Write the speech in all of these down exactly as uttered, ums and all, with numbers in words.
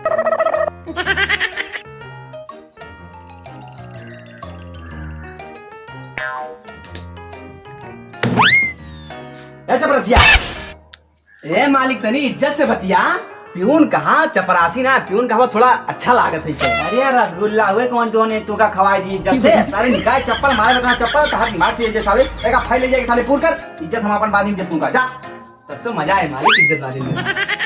ए चपरसिया, ए मालिक, तनी इज्जत से बतिया। पियून कहाँ, चपरासी ना, पियून कहाँ, थोड़ा अच्छा लागत है। अरे यार, रसगुल्ला हुए कौन जो ने तू का खवाई दी इज्जत से? सारे निकाय चप्पल मारे, बता चप्पल, तहार दिमाग से ये साले, एक फाइल ले जाके साले पूर कर, इज्जत हम अपन बाद में जब तू का, जा। तब तो मजा है मालिक, इज्जत वाले में।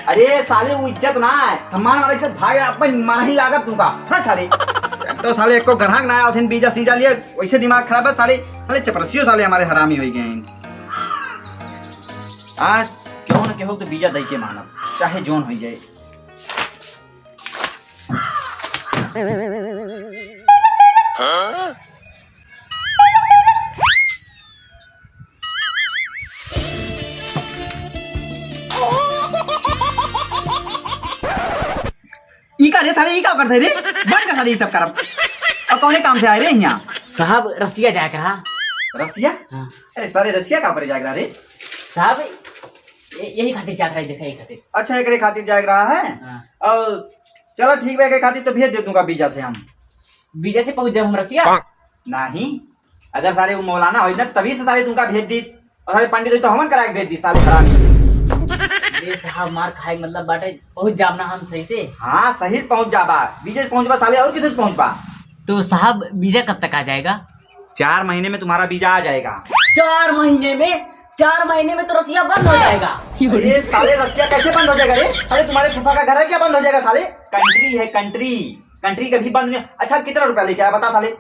अरे साले, वो इज्जत ना है, सम्मान वाला इज्जत भाई, अपन मारा ही लागत तू का। हाँ साले, एक तो साले एको ग्राहक ना आया, उठिन बीजा सीजा लिए, वैसे दिमाग खराब है साले। साले चपरसियो साले हमारे हरामी हो गए हैं। आज केहू न केहू तो बीजा दई के मानब, चाहे जौन होइ जाए। ई का रे साले, ई का करत है रे? बंद कर साले ई सब करब। और कौने काम से आए रे यहाँ? साहब, रसिया जाए के रहा। रसिया? हाँ। अरे साले, रसिया का पर जाए के रहा रे? साहब, ये, यही खातिर जाए के रहा, देखा, यही खातिर। अच्छा, एकरे खातिर जाए के रहा है? हाँ। और चलो ठीक बा, एकरे खातिर तो भेज दे दूंगा बीजा से हम। बीजा से पहुंच जाए हम रसिया? नहीं, अगर साले वो मौलाना होई ना, तभी से साले तुमका भेज दी। और साले पंडित होई तो हमन करा के भेज दी, साले हरामी। अरे साहब, मार खाए के मतलब बाटे, पहुंच जाब ना हम सही से? हाँ, सही से पहुंच जाबा। बीजे से पहुंचबा साले, और किधर से पहुंचबा? तो साहब, बीजा कब तक आ जाएगा? चार महीने में तुम्हारा बीजा आ जाएगा। चार महीने में? चार महीने में तो रसिया बंद हो जाएगा। अरे साले, रसिया कैसे बंद हो जाएगा रे? अरे, तुम्हारे फूफा का घर है क्या, बंद हो जाएगा साले? कंट्री है, कंट्री। कंट्री कभी बंद नहीं। अच्छा, कितना रुपया लेके आया, बता साले।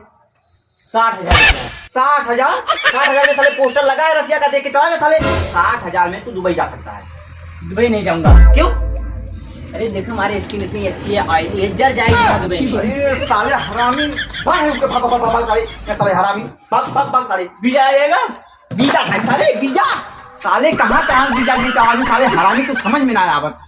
साठ हजार रुपया। साठ हजार? साठ हजार में साले पोस्टर लगा है रसिया का, देख के चला जा साले। साठ हजार में तू दुबई जा सकता है। दुबई नहीं जाऊंगा। क्यों? अरे देखो, हमारी स्किन इतनी अच्छी है, ऑयली है, जर जाएगी ना दुबई में। अरे साले हरामी, भाग यहाँ से, भाग, भाग, भाग, भाग साले, ये साले हरामी, भाग, भाग, भाग साले। बीजा आ जाएगा? बीजा खाई साले, बीजा। साले कहाँ कहाँ बीजा लेके आवा, साले हरामी, कुछ समझ में ना आवत।